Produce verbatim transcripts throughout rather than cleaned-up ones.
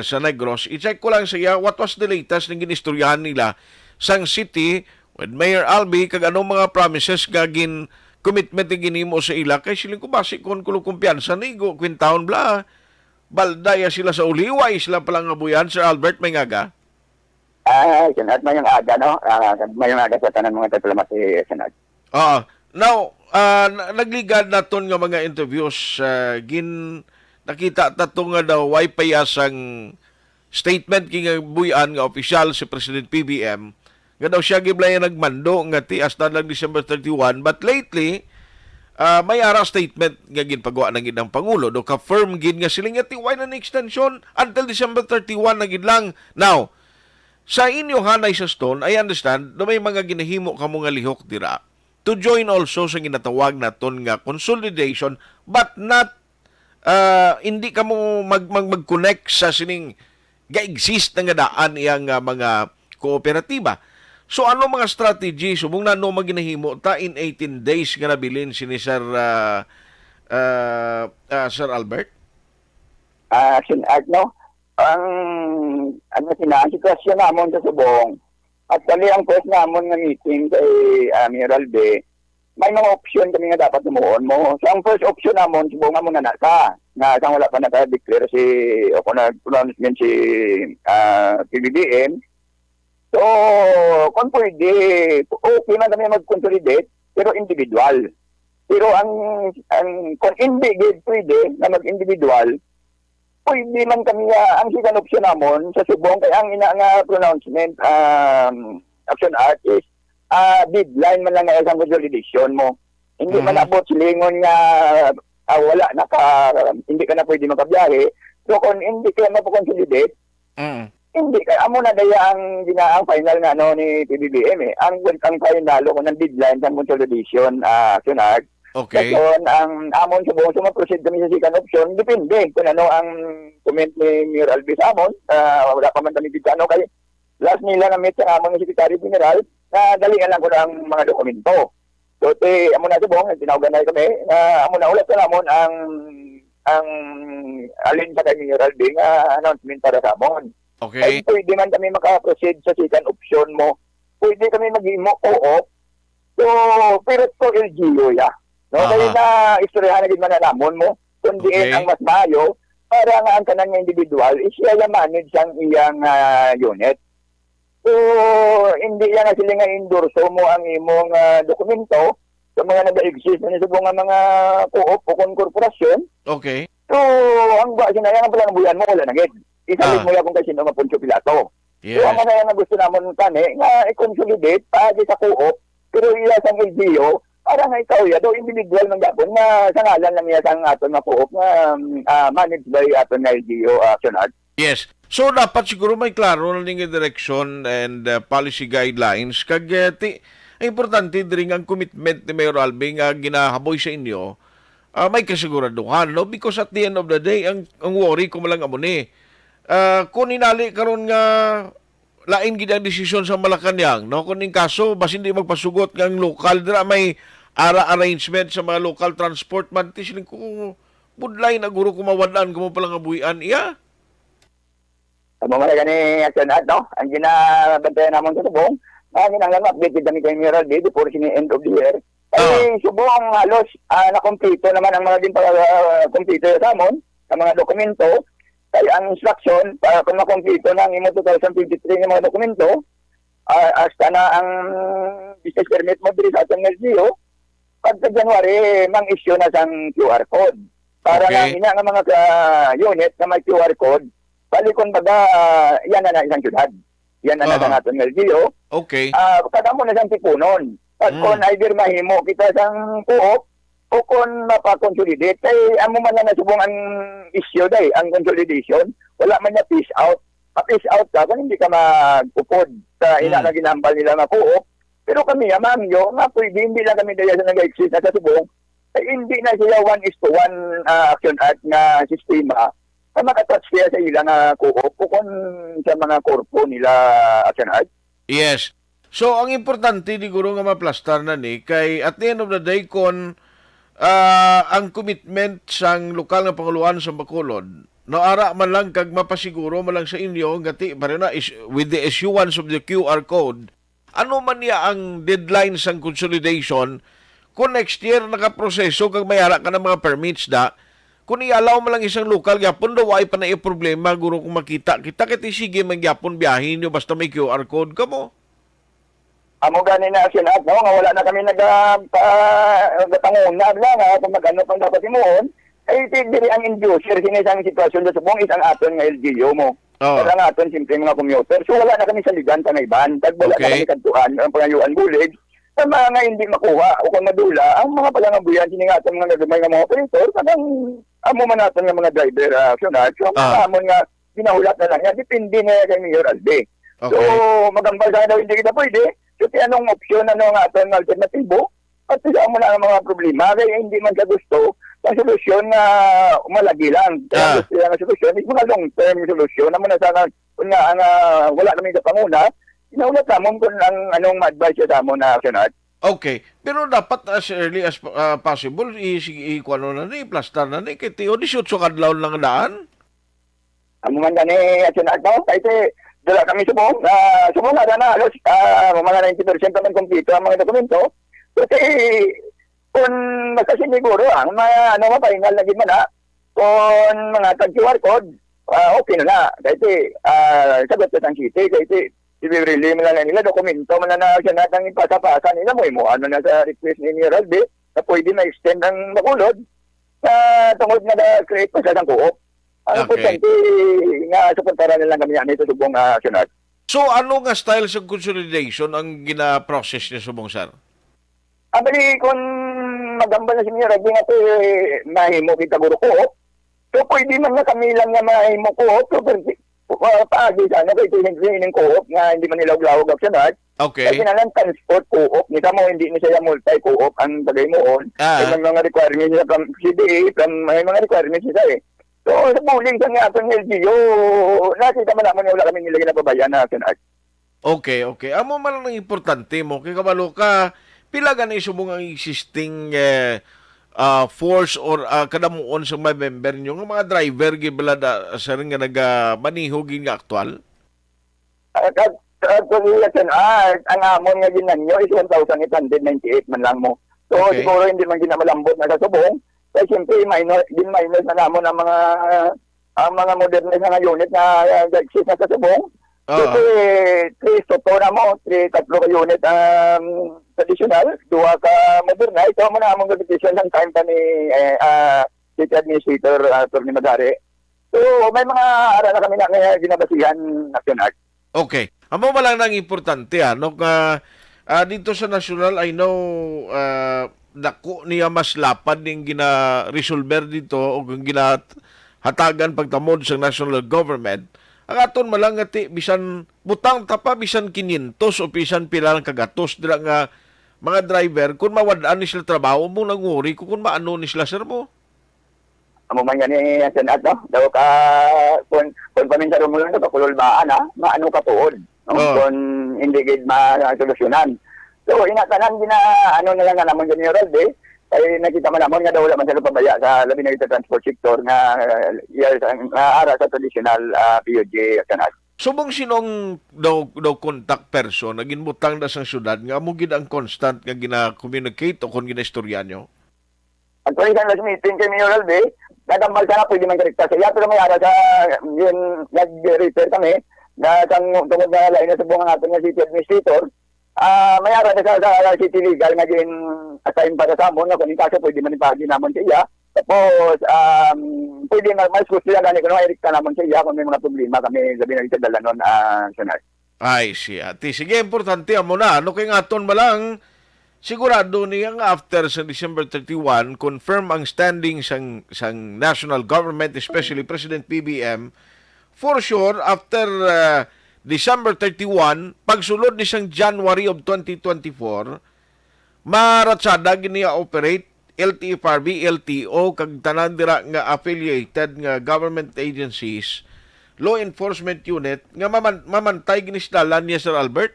sa Negros. I-check ko lang sa iya, what was the latest nga ginistoryahan nila sang city with Mayor Albi, kag anong mga promises nga gin commitment nga ginhimo sa ila? Kay siling ko, basi kon kulo kumpiyansa ni go kwentahon bla. Balda ya sila sa uliway, sila pala nga buyan, Sir Albert, may ngaga. Ah, Sir Art, mayong aga, no? Ah, mayong aga sa tanan mga tagpalama si Sir Art. Ah, now, ah, na- nagligad naton nga mga interviews, ah, gin nakita ta to nga daw way payasang statement kay nga buy-an nga opisyal si President P B M, nga daw siya giblaya nagmando nga ti hasta lang December thirty-one, but lately, ah, may ara statement nga ginpagawa na gid ang Pangulo, do ka-firm gid nga siling nga ti way na ni extension until December thirty-one na gid lang. Now, sa inyo, Hanay, sa Stone, I understand, do may mga ginahimo kamo nga lihok dira to join also sa ginatawag naton nga consolidation, but not, ah, hindi kamo mag-, mag-, mag-connect sa sining ga-exist na nga daan iyang, ah, mga kooperatiba. So, ano mga strategy subong na ano maginahimo ta in eighteen days nga nabilin sini, Sir, ah, ah, ah, Sir Albert? Ah, Sir Art, no? Ang, ano sina, ang sitwasyon namon sa Subong, actually, ang first namon nga meeting kay, ah, Mayor Albi, may mga option kami nga dapat himuon mo. So, ang first option namon, Subong, amo na na ka, nga sang wala pa naka-declare si, o kung nag-pronouncement si, ah, P B B M. So, kung pwede, okay man kami mag-consolidate, pero individual. Pero ang, ang, kung hindi gid pwede na mag-individual, pwede man kami, ah, ang second option namon sa Subong, kay ang ina nga pronouncement, um, Action Art is, ah, deadline man lang nga isang consolidation mo. Hindi man Mhm. abot silingon nga, ah, wala na ka, hindi ka na pwede makabiyahe. So, kung hindi ka mapakonsolidate, Mm. hindi ka, amo na daya ang gina-, ang final nga, ano, ni P B B M, eh. Ang, ang final, kung ang deadline sa consolidation, ah, Action Art, Okay. Karon, ang amon subong, so, ma-proceed kami sa second option, depende kung ano ang comment ni Mayor Albi sa amon. Ah, wala pa man kami kita, ano, kay last nila na meet sa amon nga Secretary General, na dalian lang ko ang mga dokumento. So, ti, amo na subong, tinawagan na kami, na amo na ulat na namon ang, ang alin sa kay Mayor Albi nga announcement para sa amon. Okay. Ay, pwede man kami maka-proceed sa second option mo. Pwede kami maghimo, oo. So, pero to L G U ya. No, kaya Aha. na istoryahan na gid man na namon mo. Kundi Okay. ang mas maayo, para nga ang tanan nga individual, is siya ya manage ang iyang, ah, unit. So, hindi ya nga sila nga endorso mo ang imong, ah, dokumento sa mga nag-exist na subong nga mga co-op o kon korporasyon. Okay. So, ang ba, sinayang ang palangabuyan mo, wala na gid. Isalig Ah. mo ya kung kay sino nga Poncio Pilato. So, Yes. ang mga nga gusto namon tani, nga i-consolidate, paagi sa co-op, pero iya sang L G U, para nga ikaw ya, daw individual man gyapon, nga sa ngalan lang iya sang aton nga co-op nga, um, ah, managed by aton nga L G U, ah, Action Art. Yes. So, dapat siguro may klaro na ning direksyon and, uh, policy guidelines. Kag, eh, ti-, ang importante diri nga ang commitment ni Mayor Albi nga ginahaboy sa inyo, ah, may kasiguraduhan, no? Because at the end of the day, ang, ang worry ko man lang amo ni, ah, kung hinali karon nga lain gid ang desisyon sa Malacañang, no? Kung in kaso, basi hindi magpasugot nga ang lokal dira may ara arrangement sa mga local transport man, ti siling ko, budlay na guro kung mawad-an kamo palangabuy-an iya. Amo man gani, Action Art, no? Ang ginabantayan namon sa subong, ah, kinahanglan ma-update gid kami kay Mayor Albi before sini end of the year. Kay Ah. subong halos, ah, nakumpleto naman ang mga ginpa-, ah, kumpleto sa amon, ang mga dokumento. Kay ang instruction, para kung makumpleto na ang imo two thousand twenty-three nga mga dokumento, ah, hasta na ang business permit mo diri sa atong L G U, pagka January, mang-issue na sang Q R code. Para Okay. nga ina nga mga ka-, unit nga may Q R code, bali, kumbaga, ah, yan na na isang syudad. Yan na na Aha. sa aton L G U. Okay. Ah, kada mo na siyang tipunon. Pag Mm. kung either mahimo kita sang co-op, o kung mapa-consolidate, kay amo man na nasubong ang issue, day, ang consolidation. Wala man niya phase out. Ma-phase out ka kung hindi ka mag-upod sa ina Mm. nga ginambal nila nga co-op. Pero kami, ah, mangyo, nga pwede, hindi lang kami daya sa nag-exist na sa subong. Kay hindi na siya one is to one, ah, Action Art nga sistema na makatransfer sa ila nga co-op o kung sa mga korpo nila, Action Art. Yes. So, ang importante, di guro nga maplastar na ni, kay at the end of the day, kon, ah, ang commitment sang lokal nga panguluan sa Bacolod, No, ara man lang kag mapasiguro man lang sa inyo nga ti, pare na, is, with the issuance of the Q R code, ano man niya ang deadline sang consolidation kung next year nakaproseso kag may ara ka na mga permits da? Kung i-allow man lang isang lokal gyapon daw, ay pa na problema, guro, kung makita kita, kay ti sige man gyapon biyahe niyo basta may Q R code kamo. Amo gani na, Action Act, no, nga wala na kami naga-, pa-, nagapanguna lang, ha, kung mag-ano pang dapat himuon. Ay, ti-, diri ang end user sini sang sitwasyon sa subong is ang aton nga L G U mo. Oh. Wala nga aton simple mga commuter. So, wala na kami saligan sa naiban. Tag wala na Okay. kami kadtuan, ang pangayuan bulig, sa mga hindi makuha o kung madula, ang mga palangabuyan, sini nga aton mga nagumay nga mga operator, kanang amo man naton nga mga driver, ah, Action Act. So, ang Ah. mga amon nga ginahulat na lang niya, depende na kay Mayor Albi. So, Okay. magambal sana daw hindi kita pwede. So, ti anong opsyon, ano nga aton nga alternatibo? At sila mo na ang mga problema, kaya hindi man siya gusto ang solusyon nga umalagi lang. Kaya Ah. gusto niya nga solusyon, is mga long-term solusyon. Amo na sana, kung nga, ang, ah, wala kami sa panguna, ginahulat namon kung ang, anong ma-advise siya sa amon na Action Act. Okay. Pero dapat as early as, ah, possible, i-, i-, kuwano na ni, plastar na ni, kay ti-, o, dieciocho kadlaw lang daan. Amo man gani, Action Act, no? Kay ti, dala kami subong, ah, subong na, na halos, ah, mga ninety percent naman kompleto ang mga dokumento. Kasi, kung nakasiniguro ang mga, ano, mapahingal na gid man, ah, kung mga tag Q R code, ah, okay na na. Kay ti, ah, sagot na sang city, kay ti, si Beverly man lang nila, dokumento man lang na siya natang ipasa-pasa nila, mo, mo, ano na sa request ni Mayor Albi, na pwede ma-extend ang Bacolod, na tungod nga na-create pa siya sang co-op. Ang Okay. importante nga suportaran na lang kami ani sa subong nga Action Act. So, ano nga style sa consolidation ang gina-process niyo subong, sir? Ah, bali, kung magambal na si Mayor Albi nga, eh, mahimo kita guro co-op, so pwede man nga kami lang nga mahimo co-op, so pwede, uh, paagi sa ano, kay siyempre ining co-op nga hindi man nila lawag-lawag Action Act. Okay. Kasi na lang transport co-op, ni kamo hindi ni siya multi co-op ang pagaymuon. Ah. Kay may mga requirements na from C D A, from, may mga requirements nila eh. So, sa buling sa nga atong L G U, nakita man naman nga wala kami nila ginababayan na Action Act. Okay, okay. Amo man ang importante mo. Kay kabalo ka, pila gani subong ang existing, eh, ah, force or, ah, kadamuon sa mga member nyo nga mga driver gid bala da, sir, nga nagamaneho gid nga aktual? Ah, kag-, actually, yes, sir. Ah, ang amon nga ginanyo is one thousand eight hundred ninety-eight man lang mo. So, Okay. siguro hindi man ginamalambot na sa subong. Kaya siyempre, minor, din minus na namon ang mga, ang mga modernized na unit na, ah, exist na sa subong. Oo. Kasi, three to two na mo, three, tatlo ka unit ang traditional, duha ka modernized. So, muna among competition lang time pa ni, eh, ah, City Administrator, ah, Attorney Magari. So, may mga ara na kami na nga ginabasihan, Action Act. Okay. Amo ba lang nang importante, ano, nga, ah, dito sa nasyonal, I know, ah, dako niya mas lapad ning gina-resolver dito o kung ginahatagan pagtamod sa national government. Ang aton malang nga ti, bisan butang ta pa, bisan kinyentos o bisan pila lang kagatos dira nga mga driver, kung mawad-an ni sila trabaho mo, nanguri ko kung maano ni sila, sir mo. Amo man gani ang Senat, no? Daw ka, kung, kung paminsan mo lang sa pakululbaan, ha? Maano ka tuod, no? Oo. Kung hindi gid masolusyonan. So, inatanan gina, ano na lang na namon, General, di? Kay nakita man namon nga daw wala man sila pabaya sa labi na sa transport sector nga, uh, yes, ang, nga ara sa traditional, ah, P U G, Senat. Subong sinong daw, daw contact person na ginbutang na sang syudad nga amo gid ang constant nga gina-communicate o kon ginaistorya nyo? Actually, sa last meeting kay Mayor Albi, nagambal siya nga pwede man direkta sa iya, pero may ara sa, yun, nag-refer kami na sang tungod na lain na subong ang aton nga city administrator, ah, may ara na sa, sa city legal nga gin-assign para sa amon, nga kung yung kaso pwede man ipahagi namon sa iya. Tapos, um, pwede na, mas gusto niya gani kung direkta namon sa iya kung may mga problema kami, labi na sa dalanon, ah, Senat. I see. Ati, sige, importante amo na. Ano kay nga aton ba lang, sigurado niya nga after sa December thirty-one, confirm ang standing sang, sang national government, especially President P B M. For sure, after, uh, December thirty-one, pagsulod ni sang January of twenty twenty-four, maratsada gid niya operate L T F R B, L T O, kag tanan dira nga affiliated nga government agencies, law enforcement unit, nga maman-, mamantay gid ni sila, niya, Sir Albert?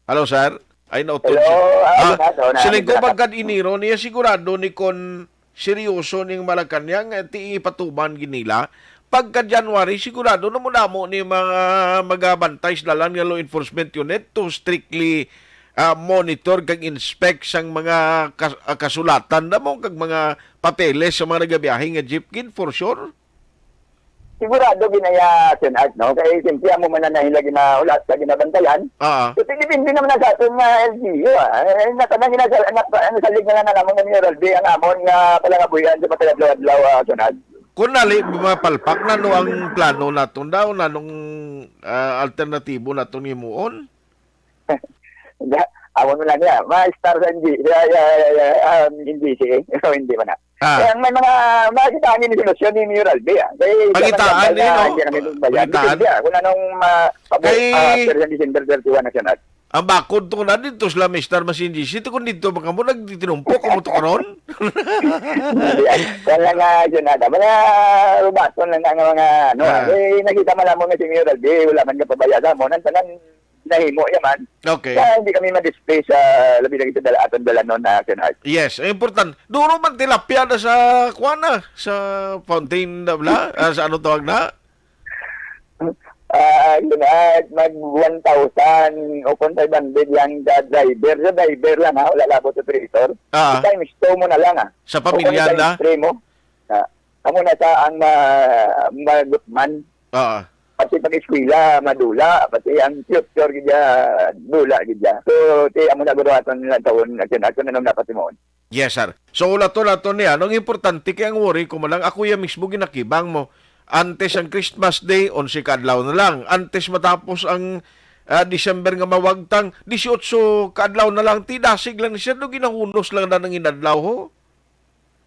Hello, sir? Ay, nautod Hello, siya. ah, Ah, wala, wala, siling ko wala. Pagkad Enero niya, sigurado ni kon seryoso ning Malacañang, eh, ti ipatuman gid nila. Pagka January, sigurado na mo damo ni mga magabantay sa dalan nga law enforcement unit to strictly, ah, monitor kag inspect sang mga kas-, ah, kasulatan na mo kag mga papeles sa mga nagabiyahe nga jeep gid, for sure. Sigurado ginaya, Sen Art, no? Kay siyempre, amo man na nahila ginahulat sa ginabantayan. Ah. So, depende naman na sa aton nga L G U, ah. Eh, nata-, nang ginasa-, nata-, ang salig na lang na namon nga Mayor Albi, ang amon nga palangabuhian sa pagkadlaw-adlaw, ah, Sen Art. Kung nali, mapalpak na no ang plano naton daw, na nung, ah, alternatibo naton himuon? Da-, amon mo lang niya. Ma-star sa N G, sa, sa, sa, um, N G C, eh. O, hindi man na. Ah. Kaya may mga, makita ang solusyon ni Mayor Albi, ah. Kay Pangitaan siya man ni, no? Hindi namin bayan. Pangitaan. Depende, ah, kung anong ma-, pabo-, Kay ah, after sa December thirty-one na siya na. Ang bakod to na dito sila, Mister Masinji City, kung dito ba kamo nagtitinumpok, kamo to karon? Hindi, ah. Wala nga, yun na. Mga rubaton lang ang mga, ano, ah. Ah. Eh, nakita man lamang nga si Mayor Albi, wala man kapabaya sa amon. Ang tanan, nahimo niya man. Okay. Kaya hindi kami ma-display sa labi lagi sa dala-, atong dalanon na Action Art. Yes, ang important. Duro man tilapia na sa, kuwan na, sa fountain na bla, ah, sa ano tawag na? Ah, yun, ah, mag one thousand o kung five hundred lang sa driver. Sa driver lang, ha, wala labot sa operator. Ah. Times two mo na lang, ah. Sa pamilya na? O kung times three mo. Ah, amo na sa ang ma-, magutman. Ah. Pati pag-eskwela, madula. Pati ang future, gid ya, dula, gid ya. So, ti, amo na guro aton nila taon, aton, aton na nung dapat timuon. Yes, sir. So, ulaton naton niya. Ang importante kay ang worry ko man lang, ako ya mismo ginakibang mo. Antes ang Christmas Day, onse ka adlaw na lang. Antes matapos ang, ah, December nga mawagtang, dieciocho ka adlaw na lang. Ti dasig lang ni sir, do ginahunos lang na nang inadlaw, ho?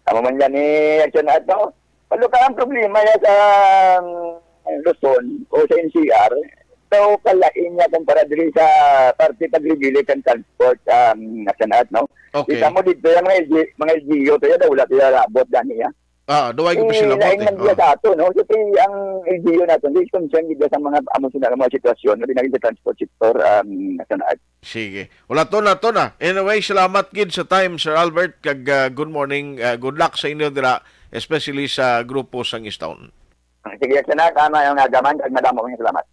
Amo man gani, Action Art, no? Pero ka ang problema niya sa, um, Luzon o sa N C R, daw kalain niya kumpara diri sa parte pag-regulate ang transport, um, Action Art, no? Okay. Kita mo dito yung mga L G, mga L G U to yan, wala sila labot gani, ah. Ah, duway ko pa Eh, sila lain bot, eh. man diya Oh. sa ato, no? Kasi ang L G U natin, di concern gid sa mga amo sila nga mga sitwasyon, labi na gid sa transport sector, um, Action Art. Sige. Wala to na, to na. Anyway, salamat gid sa time, Sir Albert, kag, ah, good morning, ah, good luck sa inyo dira, especially sa grupo sang Easttown. Sige, Action Art, tama yung nagaman, kag madamo kayong salamat.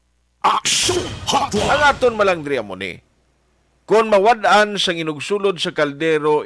Action Hotline. Ang aton malang diri amo ni. Kon mawad-an sang inugsulod sa kaldero,